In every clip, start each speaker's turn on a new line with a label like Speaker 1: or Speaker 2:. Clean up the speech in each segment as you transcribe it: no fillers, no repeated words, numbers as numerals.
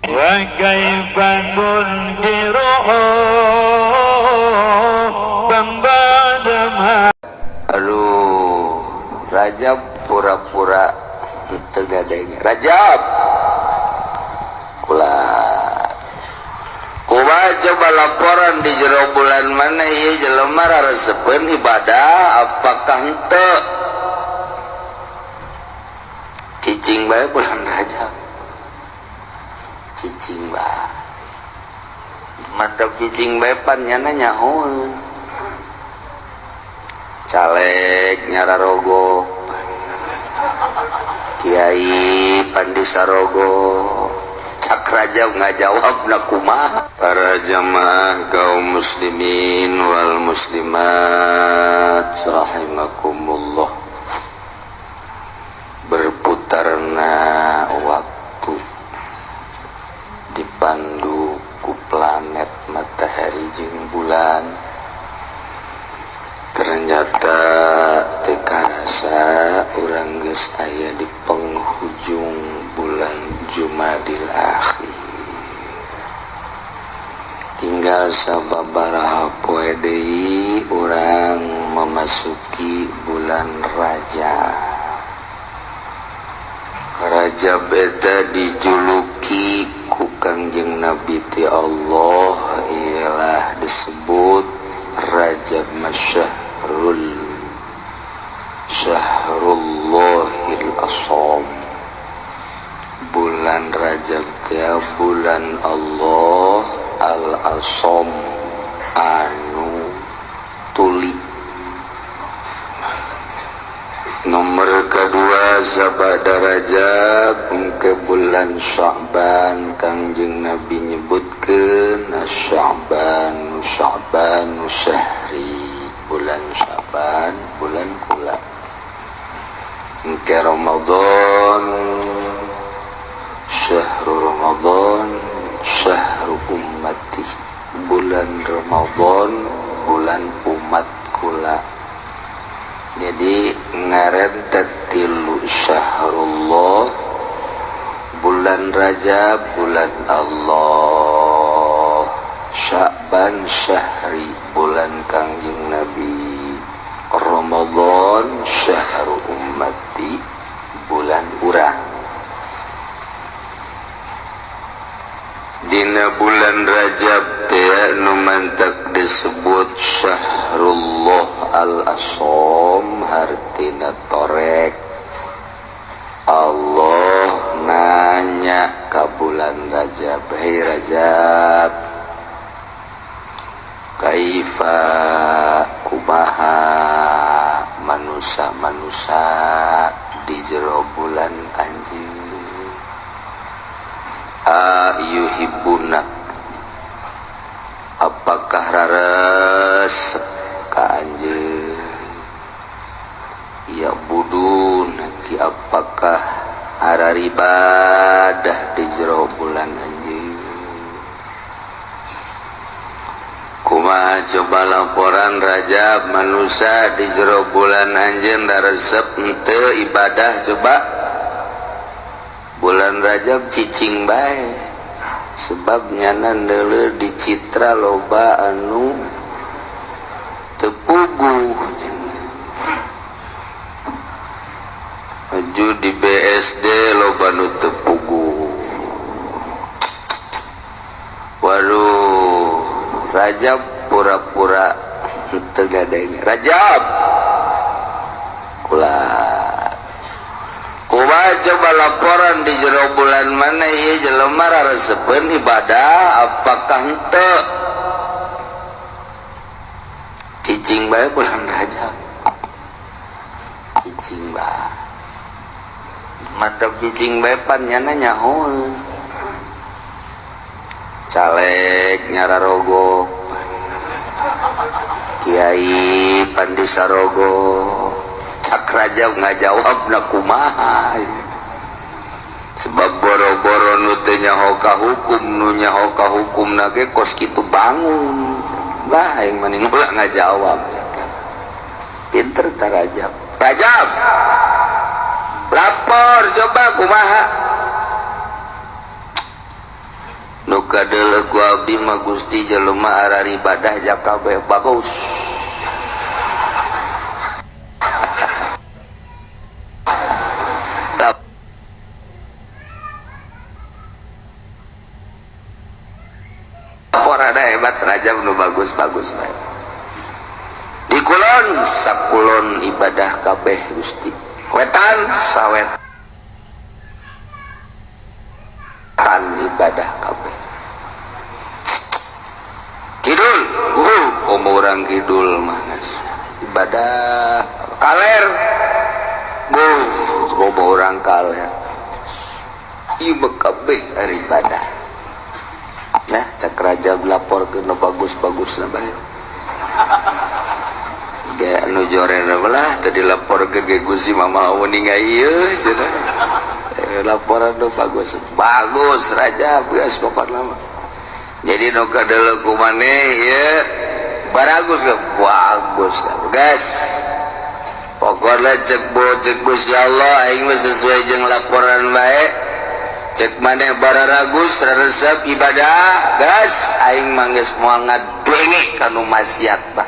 Speaker 1: وكيف تنكره بعد ما
Speaker 2: Aduh, Rajab pura-pura teu gadenge. Rajab kula kumaha coba laporan di jero bulan mana ieu jelema raresepeun ibadah apakah henteu? Cicing bae bulan Rajab, cicing bae mantap, cicing bae pan nyana nyahoeun caleg nyararogo Kiai Pandisarogo cak Rajab ngajawab na kumaha. Para jamaah kaum muslimin wal muslimat rahimakumullah, berputarna waktu dipandu ku planet matahari jeung bulan, ternyata teu karasa urang geus aya di penghujung bulan Jumadil Akhir. Tinggal sababaraha poe deui urang memasuki bulan Rajab. Rajab eta dijuluki ku Kangjeng Nabi ti Allah ialah disebut Rajab masyahrul syahrullahil asom. Bulan Rajab teh bulan Allah al-asom anu tuli. Nomor kedua sabada Rajab ke bulan Sya'ban, Kangjeng Nabi nyebutkeun Sya'ban Sya'ban syahri, bulan Sya'ban bulan kula. Engke Ramadan syahru Ramadan syahru ummati, bulan Ramadan bulan umat kula. Jadi ngarentet tilu syahrullah, bulan Rajab bulan Allah, Sya'ban syahri bulan Kangjeng Nabi, Ramadan syahru ummati bulan urang. Dina bulan Rajab teh nu mantak disebut syahrullah al-asom, hartina torek. Allah nanya ka bulan Rajab, hei Rajab, kaifa kumaha manusa-manusa di jero bulan anjeun, ayuhibbunak, apakah raresep ka anjeun, ya budun ki apakah araribadah di jero bulan anjeun. Kumaha coba laporan Rajab manusa di jero bulan anjeun raresep henteu ibadah? Coba bulan Rajab cicing bae, sebab nyana neuleuh di citra loba anu teu puguh. Maju di BSD loba nu teu puguh. Waduh, Rajab pura-pura teu gadenge. Rajab kula kumaha coba laporan di jero bulan mana ieu jelema raresepeun ibadah apakah henteu? Cicing bae bulan Rajab, cicing bae mantap, cicing bae pan nyana nyahoeun caleg nyararogo Kiai Pandisarogo cak Rajab ngajawab na kumaha. Sebab boro-boro nu teu nyaho ka hukum, nu nyaho ka hukumna ge kos kitu bangun lah aing mending ulah ngajawab. Pinter ta Rajab. Rajab lapor coba kumaha. kadeuleu ku abdi mah Gusti jelema araribadah jaka bae bagus. Laporan hebat Rajab nu bagus-bagus bae. Di kulon sakulon ibadah kabeh Gusti. Wetan sawetan ibadah kabeh. Kidul, komo urang kidul mah ibadah kaler. Komo urang kaler. Ieu kabeh ari ibadah. Nah, cak Rajab lapor ke nu bagus-bagus na bae. Ge anu jorena belah tadi lapor ke ge Gusti mama uning ieu cenah. Laporan nu bagus. Bagus Rajab geus pokona mah. Jadi nu kadeuleu ku maneh ieu baragus ge bagus geus. Pokona cek bo cek Gusti Allah aing mah sesuai jeung laporan bae. Cek maneh bararagus resep ibadah gas aing mah geus moal ngadenge kanu maksiat bah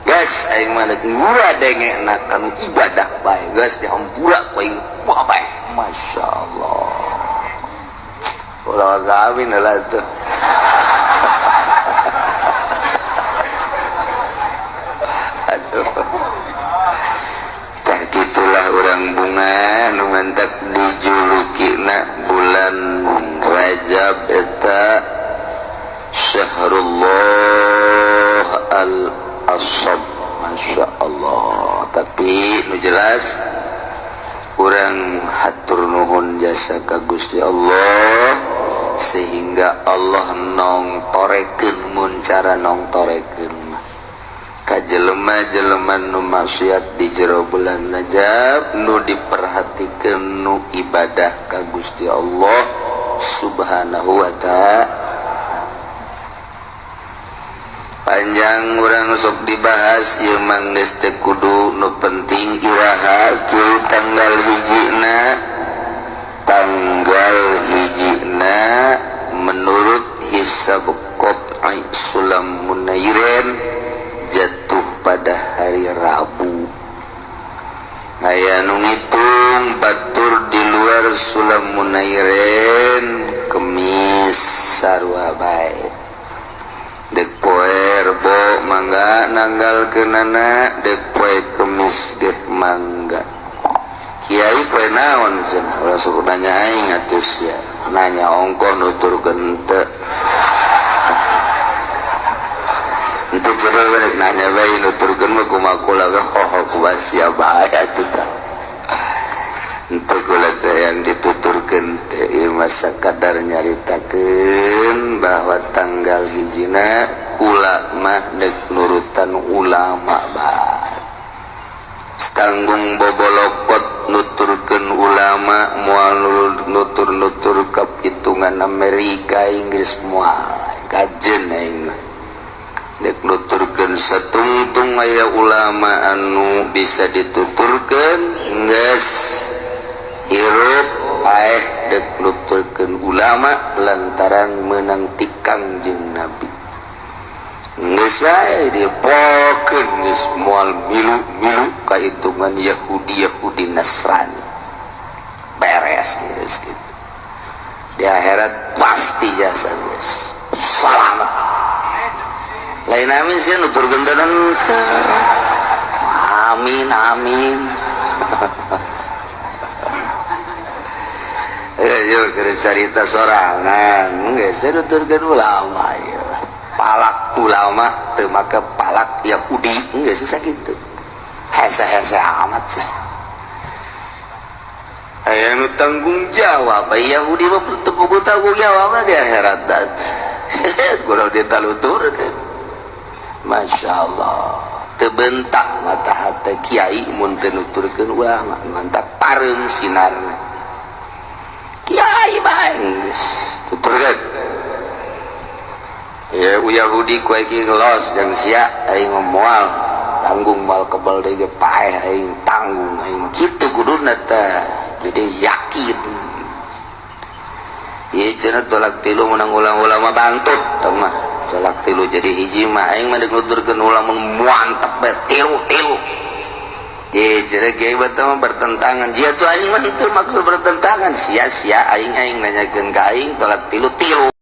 Speaker 2: gas aing mah rek ngura dengena kanu ibadah bae gas dihampura ku aing bae masyaallah ulah kawin lah tuh. Aduh tah gitulah urang bunga nu mantak dijulukina bulan Rajab eta syahrullah al-asab. Masya Allah. Tapi nu jelas urang hatur nuhun jasa ka Gusti Allah sehingga Allah nongtorekeun mun cara nongtorekeun mah ka jelema-jelema nu maksiat di jero bulan Rajab nu diperhatikeun nu ibadah ka Gusti Allah Subhanahu wa ta'ala. Panjang urang sok dibahas ieu mah geus teu kudu nu penting iraha kieu tanggal hijina. Tanggal hijina menurut hisab qat'i Sulam Munairin jatuh pada hari Rabu. Aya nu ngitung batur di luar Sulam Munairin Kemis sarua bae. Dek poe Rebo mangga nanggal keunana, dek poe Kemis geh mangga. Kiai poe naon cenah ulah sok nanya aing atuh sia. Nanya ongkoh nuturkeun teu. Henteu cenah rek nanya bae nuturkeun mah kumaha kula ge hoho kumaha sia bae atuh tah. Henteu kula teh yang dituturkeun teh ieu mah sakadar nyaritakeun bahwa tanggal hijina kula mah dek nurutan ulama bae. Tanggung bobolokot nuturkeun ulama moal nutur-nutur kapitungan Amerika Inggris moal kajen aing mah. Dek nuturkeun satungtung aya ulama anu bisa dituturkeun geus hirup paeh dek nuturkeun ulama lantaran meunang ti Kangjeng Nabi. Geus wae dipokeun geus moal milu-milu kahitungan Yahudi Yahudi Nasrani. Beres geus kitu. Di akhirat pasti jasa geus selamat. Lain amin sih nuturkeun teh. Amin amin. Yo keur carita sorangan geus nuturkeun ulama ieu. Palak ulama teu make palak Yahudi geus sakitu. Hese-hese amat sih. Aya nu tanggung jawab Yahudi mah teu boga tanggung jawab di akhirat teh. Kudu ditaluturkeun. Masya Allah. Teu bentak mata hate kiai mun teu nuturkeun ulama mantap pareung sinarna. Kiai bae geus tuturkeun. Ya Yahudi ku aing los jeung sia aing moal tanggung moal kebal deui ge paeh aing tanggung aing kitu kuduna teh. Jadi yakin. Ieu cenah tolak tilu menang ulama-ulama bantut tah mah. Tolak tilu jadi hiji mah aing mah nuturkeun ulama mantap bae tilu tilu. Ye cenah kiai bata mah bertentangan. Jia tuh aing mah itu maksud bertentangan. Sia-sia aing aing nanyakeun ka aing tolak tilu tilu.